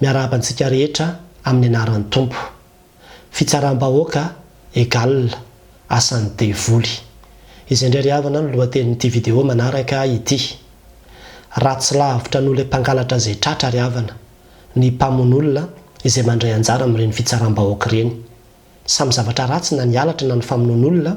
Miarahaba antsika rehetra amin'ny anaran'ny Tompo. Fitsaram-bahoaka égal asan'ny devoly. Izay indray ry havana no lohatenin'ity vidéo manaraka ity. Ratsy lavitra noho ilay mpangalatra izay tratra ry havana ny mpamono olona izay mandray anjara amin'ireny fitsaram-bahoaka ireny. Samy zavatra ratsy na ny halatra na ny famonoan'olona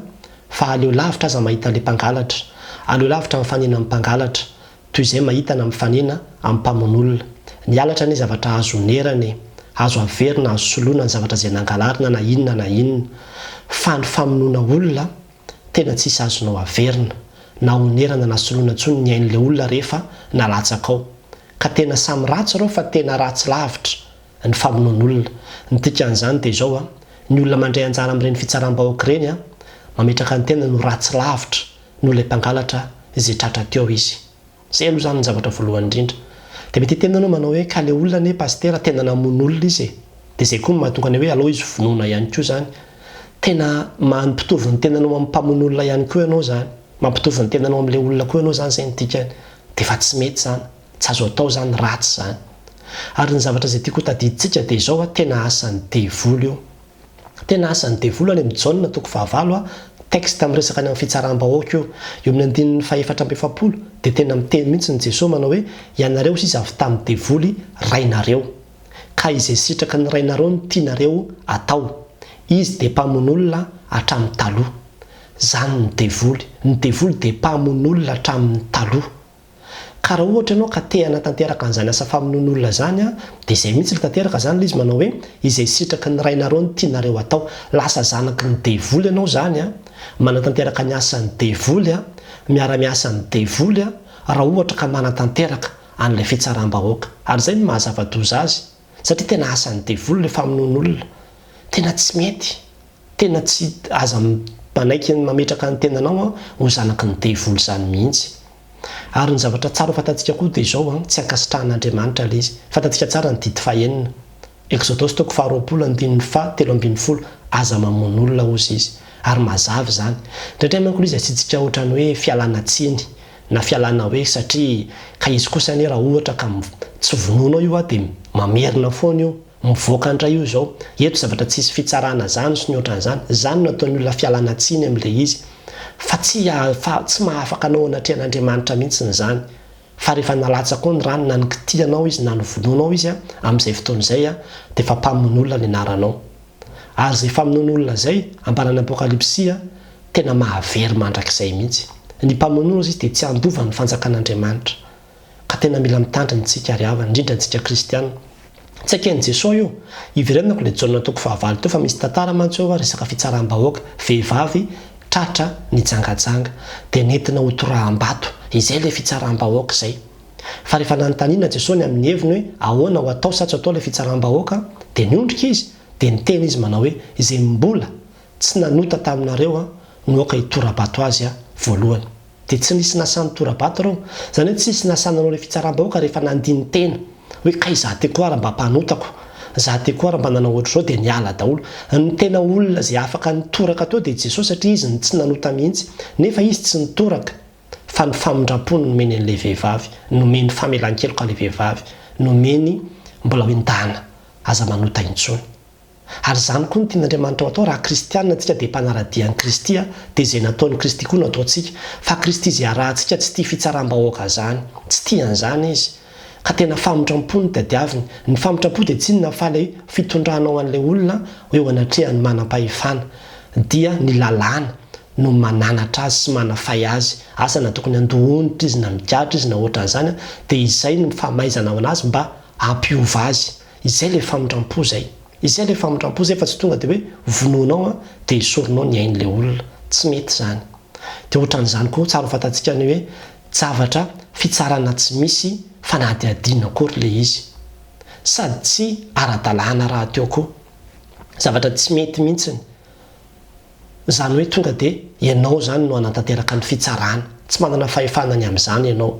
fa aleo lavitra aza mahita ilay mpangalatra, aleo lavitra mifanena amin'ny mpangalatra toy izay mahita na mifanena amin'ny mpamono olona. Ny halatra anie zavatra azo onerana e, azo averina, azo soloina ny zavatra izay nangalarina na inona na inona. Fa ny famonoana olona tena tsisy azonao averina na onerana na soloina intsony ny ain'ilay olona rehefa nalatsakao. Ka tena samy ratsy ireo fa tena ratsy lavitra. ny famonoan'olona. Ny dikan'izany dia izao an, ny olona mandray anjara amin'ireny fitsaram-bahoaka ireny an, mametraka ny tenany ho ratsy lavitra noho ilay mpangalatra izay tratra teo izy. Izay aloha izany ny zavatra voalohany indrindra. Dia mety hiteny ianao manao hoe ka ilay olona anie pasitera tena namono olona izy e! Dia izay koa no mahatonga ny hoe alao izy vonoina ihany koa izany. Tena mampitovy ny tenanao amin'ny mpamono olona ihany koa ianao izany. Mampitovy ny tenanao amin'ilay olona koa ianao izany, izay no dikany. Dia efa tsy mety izany. Tsy azo atao izany, ratsy izany. Ary ny zavatra izay tiako ho tadidintsika dia izao, tena asan'ny devoly io. Tena asan'ny devoly any amin'ny Jaona toko fahavalo, texte miresaka ny amin'ny fitsaram-bahoaka io. Eo amin'ny andininy fahefatra amby efapolo dia tena miteny mihitsy ny Jesoa manao hoe, Ianareo sisa avy tamin'ny devoly rainareo. Ka izay sitraky ny rainareo no tianareo atao. Izy dia mpamono olona hatramin'ny taloha. Izany ny devoly. Ny devoly dia mpamono olona hatramin'ny taloha. Ka raha ohatra ianao ka te hanatanteraka an'izany asa famonoan'olona izany an, dia izay mihitsy ilay tanteraka izany ilay izy manao hoe, izay sitraky ny rainareo no tianareo atao. Lasa zanaky ny devoly ianao izany an, manatanteraka ny asan'ny devoly an, miara-miasa amin'ny devoly an, raha ohatra ka manatanteraka an'ilay fitsaram-bahoaka. Ary izay no maha zava-doza azy. Satria tena asan'ny devoly ilay famonoan'olona. Tena tsy mety. Tena tsy, aza manaiky ny mametraka ny tenanao ho zanaky ny devoly izany mihitsy. Ary ny zavatra tsara ho fantatsika koa dia izao an, tsy ankasitrahan'Andriamanitra ilay izy. Fantatsika tsara ny didy fahenina. Eksodosy toko faharoapolo andininy faha 13, aza mamono olona hozy izy. Ary mazava izany. Indraindray manko ilay izy asiantsika ohatran'ny hoe fialana tsiny, na fialana hoe satria ka izy kosa anie raha ohatra ka tsy vonoinao io an dia mamerina foana io. Mivoaka indray io izao. Eto zavatra tsisy fitsarana zany sy ny ohatran'izany. Zany no ataon'ny olona fialana tsiny amin'ilay izy. Fa tsy fa tsy mahafaka anao anatrehan'Andriamanitra mihitsy izany. Fa rehefa nalatsaka ao ny rany na nikitihanao izy na novonoinao izy amin'izay fotoana izay dia efa mpamono olona ny anaranao. Ary izay famonoana olona izay, ambaran'ny Apokalypsy, tena mahavery mandrakizay mihitsy. Ny mpamono olona izy dia tsy handova ny fanjakan'Andriamanitra. Ka tena mila mitandrina isika ry havana, indrindra antsika kristiana. Tsy eken'i Jesoa io. Iverenako ilay Jaona toko fahavalo teo fa misy tantara mantsy eo resaka fitsaram-bahoaka, vehivavy tratra nijangajanga dia nentina ho toraham-bato, izay ilay fitsaram-bahoaka izay. Fa rehefa nanontaniana Jesoa ny amin'ny heviny hoe ahoana ho atao sa tsy atao ilay fitsaram-bahoaka dia niondrika izy dia niteny izy manao hoe izay mbola tsy nanota taminareo no aoka hitora-bato azy voalohany. Dia tsy nisy nasahy nitora-bato ireo. Izany hoe tsisy nasahy nanao ilay fitsaram-bahoaka rehefa nandini-tena. Hoe kay izaho ty koa ary mba mpanotako. Izaho ty koa ary mba nanao ohatr'izao dia niala daholo. Ny tena olona izay afaka nitoraka teo dia Jesosy satria Izy no tsy nanota mihitsy. Nefa Izy tsy nitoraka fa ny famindram-po no nomeny an'ilay vehivavy. Nomeny famelan-keloka ilay vehivavy. Nomeny mbola hoe ndana aza manota intsony. Ary izany koa no tian'Andriamanitra ho atao, raha kristiana antsika dia mpanara-dia an'i Kristy dia izay nataon'i Kristy koa no ataontsika. Fa Kristy izay arahantsika tsy tia fitsaram-bahoaka izany. Tsy tia an'izany Izy. Ka tena famindram-po no tadiaviny. Ny famindram-po dia tsy inona fa ilay fitondranao an'ilay olona eo anatrehan'ny manam-pahefana. Dia ny lalàna no mananatra azy sy manafay azy. Asa na tokony handoa onitra izy na migadra izy na ohatran'izany, dia izay no famaizana ho an'azy mba hampiova azy. Izay ilay famindrampo izay. Izay ilay famindrampo izay fa tsy tonga dia hoe vonoinao an, dia esorinao ny ain'ilay olona. Tsy mety izany. Dia ohatran'izany koa, tsara ho fantatsika ny hoe zavatra fitsarana tsy misy fanadihadiana akory ilay izy. Sady tsy ara-dalàna rahateo koa. Zavatra tsy mety mihitsiny. Izany hoe tonga dia ianao izany no hanatanteraka ny fitsarana. Tsy manana fahefana ny amin'izany ianao.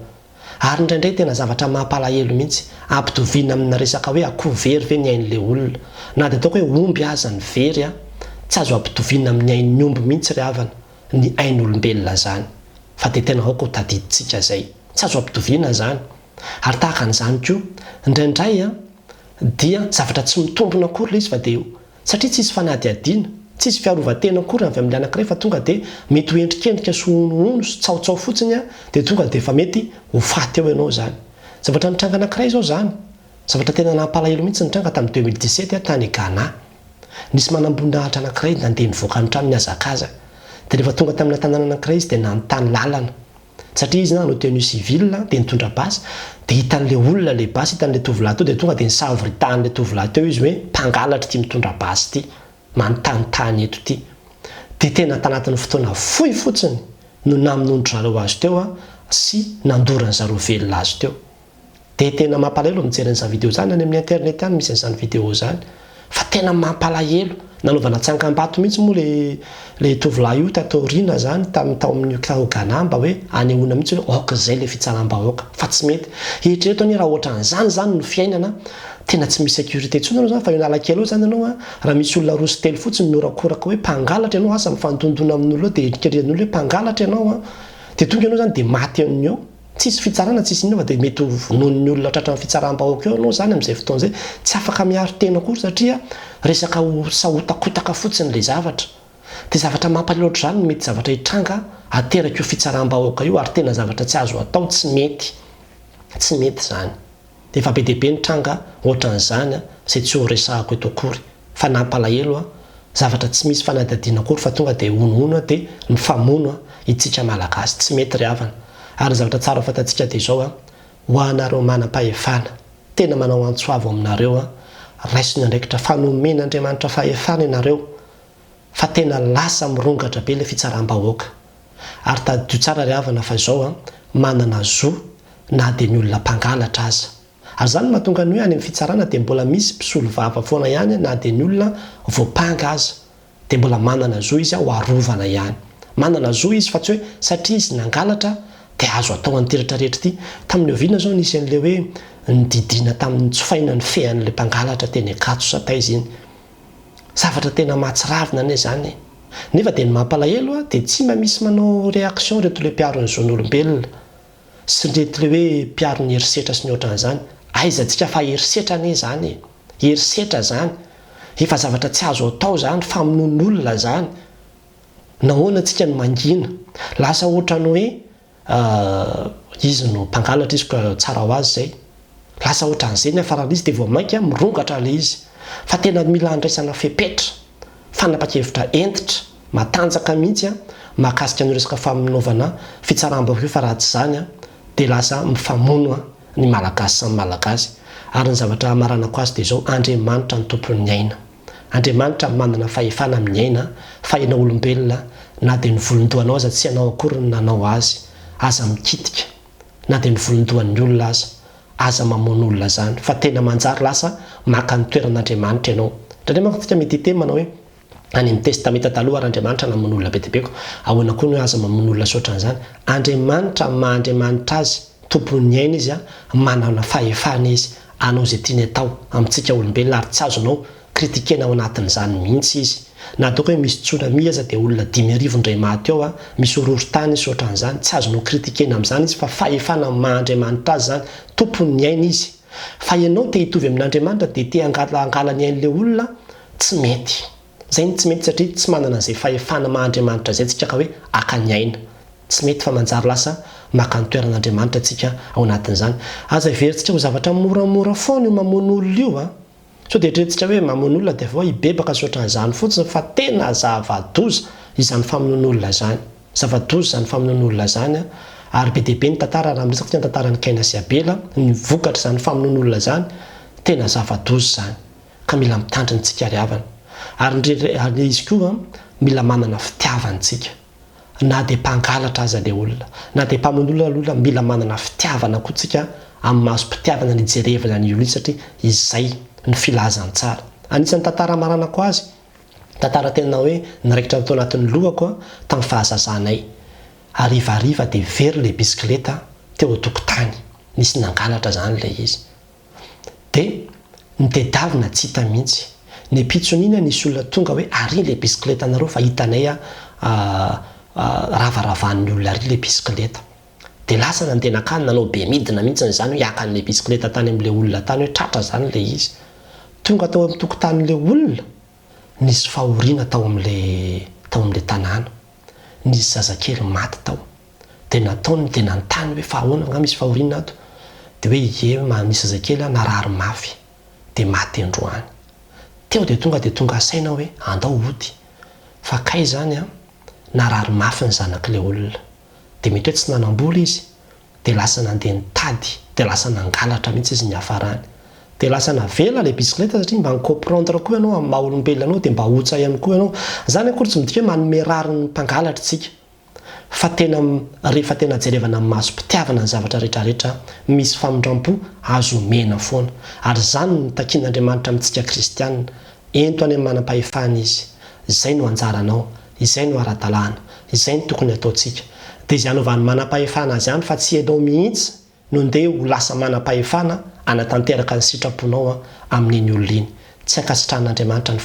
Ary indraindray tena zavatra mampalahelo mihitsy, ampitoviana amina resaka hoe akoho very ve ny ain'ilay olona. Na dia ataoko hoe omby aza ny very an, tsy azo ampitoviana amin'ny ain'ny omby mihitsy ry havana ny ain'olombelona izany. Fa dia tena aoka ho tadidintsika izay. Tsy azo ampitoviana izany. Ary tahaka an'izany koa, indraindray an, dia zavatra tsy mitombina akory ilay izy fa dia satria tsisy fanadihadiana, tsisy fiarovan-tena akory avy amin'ilay anankiray fa tonga dia mety ho endrikendrika sy honohono sy tsaotsao fotsiny dia tonga dia efa mety ho faty eo ianao izany. Zavatra nitranga anankiray izao izany, zavatra tena nampalahelo mihitsy nitranga tamin'ny 2017 tany Ghana. Nisy manamboninahitra anankiray nandeha nivoaka ny trano nihazakazaka. Dia rehefa tonga tamina tanàna anankiray izy dia nanontany lalana. Satria izy nanao tenue civile dia nitondra basy, dia hitan'ilay olona ilay basy, hitan'ilay tovolahy teo dia tonga dia nisavoritahan'ilay tovolahy teo izy hoe mpangalatra ity mitondra basy ity, manontanintany eto ity. Dia tena tanatin'ny fotoana fohy fotsiny no namonoan-dry zareo azy teo sy nandoran-dry zareo velona azy teo. Dia tena mampalahelo mijery an'izany video izany, any amin'ny internet any misy an'izany video izany. Fa tena mampalahelo. Nanaovana tsangambato mihitsy moa ilay ilay tovolahy io tato aoriana izany tamin'ny tao amin'ny tao Ghana mba hoe hanehoana mihitsy hoe aoka izay ilay fitsaram-bahoaka fa tsy mety. Eritrereto anie raha ohatran'izany izany no fiainana, tena tsy misy sécurité intsony ianao izany fa eo Analakely eo izany ianao an, raha misy olona roa sy telo fotsiny mihorakoraka hoe mpangalatra ianao, asa mifandondona amin'olona eo dia eritreretin'olona hoe mpangalatra ianao an, dia tonga ianao izany dia maty eo no eo. Tsisy fitsarana tsisy inona fa dia mety ho vonoin'ny olona tratran'ny fitsaram-bahoaka eo ianao izany amin'izay fotoana izay. Tsy afaka miaro tena akory satria resaka ho sahotakotaka fotsiny ilay zavatra. Dia zavatra mampalahelo ohatr'izany no mety zavatra hitranga aterak'io fitsaram-bahoaka io ary tena zavatra tsy azo atao, tsy mety. Tsy mety izany. Efa be dia be ny tranga ohatran'izany izay tsy ho resahako eto akory fa nampalahelo an, zavatra tsy misy fanadihadiana akory fa tonga dia honohono an dia mifamono an itsika Malagasy, tsy mety ry havana. Ary ny zavatra tsara ho fantatsika dia izao an, ho anareo manam-pahefana, tena manao antso avo aminareo an, raiso ny andraikitra fa nomen'Andriamanitra fahefana ianareo fa tena lasa mirongatra be ilay fitsaram-bahoaka. Ary tadidio tsara ry havana fa izao an, manana zo na dia ny olona mpangalatra aza. Ary izany no mahatonga ny hoe any amin'ny fitsarana dia mbola misy mpisolovava foana ihany na dia ny olona voampanga aza dia mbola manana zo izy ho arovana ihany. Manana zo izy fa tsy hoe satria izy nangalatra dia azo atao an'ity rehetra rehetra ity. Tamin'ny oviana izao nisy an'ilay hoe nodidiana tamin'ny tsofaina ny fean'ilay mpangalatra teny Ankatso sa taiza iny. Zavatra tena mahatsiravina anie izany e! Nefa dia ny mampalahelo a, dia tsy mba misy manao réaction ireto le mpiaro ny zon'olombelona sy ireto le hoe mpiaro ny herisetra sy ny ohatran'izany. Aiza tsika fa herisetra anie izany e! Herisetra izany! Efa zavatra tsy azo atao izany, famonoan'olona izany. Nahoana tsika no mangina? Lasa ohatran'ny hoe Izy no mpangalatra izy ka tsara ho azy izay. Lasa ohatran'izay ny hafaran'izy dia vao mainka mirongatra ilay izy. Fa tena mila andraisana fepetra, fanapa-kevitra hentitra, matanjaka mihitsy mahakasika an'io resaka famonovana fitsaram-bahoaka io fa raha tsy izany dia lasa mifamono ny Malagasy samy Malagasy. Ary ny zavatra hamaranako azy dia izao, Andriamanitra no tompon'ny aina. Andriamanitra manana fahefana amin'ny aina fa ianao olombelona na dia ny volon-dohanao aza tsy ianao akory no nanao azy, aza mikitika na dia ny volon-dohan'ny olona aza, aza mamono olona zany fa tena manjary lasa maka ny toeran'Andriamanitra ianao. Indraindray manko tsika medite manao hoe any amin'ny testamenta taloha ary Andriamanitra namono olona be dia be ko ahoana koa ny hoe aza mamono olona sy ohatran'izany. Andriamanitra amin'ny maha Andriamanitra azy, tompon'ny aina izy, manana fahefana izy hanao izay tiany atao amintsika olombelona ary tsy azonao critiquena ao anatin'izany mihitsy izy. Na ataoko hoe misy tsunami aza dia olona 5000 indray maty ao, misy horohorontany sy ohatran'izany, tsy azonao critiquena amin'izany izy fa fahefana amin'ny maha Andriamanitra azy izany, tompon'ny aina izy. Fa ianao te hitovy amin'Andriamanitra dia te hangala ny ain'ilay olona, tsy mety. Zay no tsy mety satria tsy manana an'izay fahefana maha Andriamanitra izay tsika ka hoe haka ny aina. Tsy mety fa manjary lasa maka ny toeran'Andriamanitra tsika ao anatin'izany. Aza heverintsika ho zavatra moramora foana io mamono olona io a! Sao dia eritreretintsika hoe mamono olona dia avy eo hibebaka sy ohatran'izany fotsiny fa tena zava-doza izany famonoan'olona izany. Zava-doza izany famonoan'olona izany a! Ary be dia be ny tantara raha miresaka tsika ny tantaran'i Kaina sy Abela, ny vokatr'izany famonoan'olona izany, tena zava-doza izany. ka mila mitandrina tsika ry havana. Ary ndry ary izy koa mila manana fitiavana tsika. Na dia mpangalatra aza le olona, na dia mpamono olona le olona mila manana fitiavana koa tsika amin'ny masom-pitiavana ny hijerevana ny olona satria izay no filazantsara. Anisan'ny tantara hamaranako azy, tantara tena hoe niraikitra tao anatin'ny lohako tamin'ny fahazazanay. Harivariva dia very le bisikileta teo an-tokotany, nisy nangalatra zany ilay izy. Dia nitedavina tsy hita mihitsy. Ny ampitson'iny an nisy olona tonga hoe ary ilay bisikileta-nareo fa hitanay an ravaravahan'ny olona ary ilay bisikileta. Dia lasa nandeha nankany nanao be midina mihitsy izany hoe haka an'ilay bisikileta tany amin'ilay olona tany hoe tratra izany ilay izy. Tonga tao amin'ny tokotanin'ilay olona, nisy fahoriana tao amin'ilay tao amin'ilay tanàna. Nisy zazakely maty tao. Dia nataony dia nanontany hoe fa ahoana angaha misy fahoriana ato? Dia hoe ie misy zazakely narary mafy dia maty androany. Teo dia tonga dia tonga saina hoe andao hody. Fa kay izany an, narary mafy ny zanak'ilay olona. Dia mety hoe tsy nanam-bola izy, dia lasa nandeha nitady, dia lasa nangalatra mihitsy izy niafarany. Dia lasa navela ilay bisikileta satria mba ni-comprendre koa ianao amin'ny maha olombelona anao dia mba hotsa ihany koa ianao. Izany akory tsy midika hoe manome rariny ny mpangalatra isika. Fa tena rehefa tena jerevana amin'ny masom-pitiavana ny zavatra rehetrarehetra, misy famindram-po azo omena foana. Ary izany no takian'Andriamanitra amintsika kristiana. Ento any amin'ny manam-pahefana izy. Izay no anjaranao. Izay no ara-dalàna. Izay no tokony hataontsika. Dia izay hanaovan'ny manam-pahefana azy ihany fa tsy ianao mihitsy no ndeha ho lasa manam-pahefana hanatanteraka ny sitraponao amin'iny olona iny. Tsy ankasitrahan'Andriamanitra ny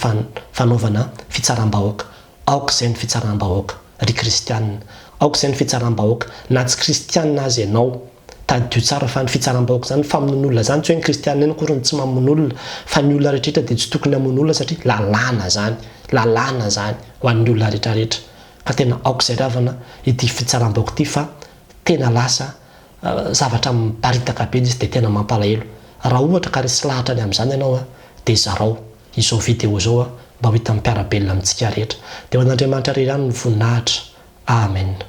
fanaovana fitsaram-bahoaka. Aoka izay ny fitsaram-bahoaka, ry kristiana. Aoka izay ny fitsaram-bahoaka, na tsy kristiana aza ianao. Tadidio tsara fa ny fitsaram-bahoaka izany, ny famonoan'olona izany, tsy hoe ny kristiana ihany akory no tsy mamono olona, fa ny olona rehetrarehetra dia tsy tokony hamono olona satria lalàna izany, lalàna izany ho an'ny olona rehetrarehetra. Ka tena aoka izay ry havana ity fitsaram-bahoaka ity fa tena lasa zavatra miparitaka be izy dia tena mampalahelo. Raha ohatra ka resy lahatra ny amin'izany ianao dia zarao izao video izao mba ho hitan'ny mpiara-belona amintsika rehetra. Dia ho an'Andriamanitra irery ihany ny voninahitra. Amen.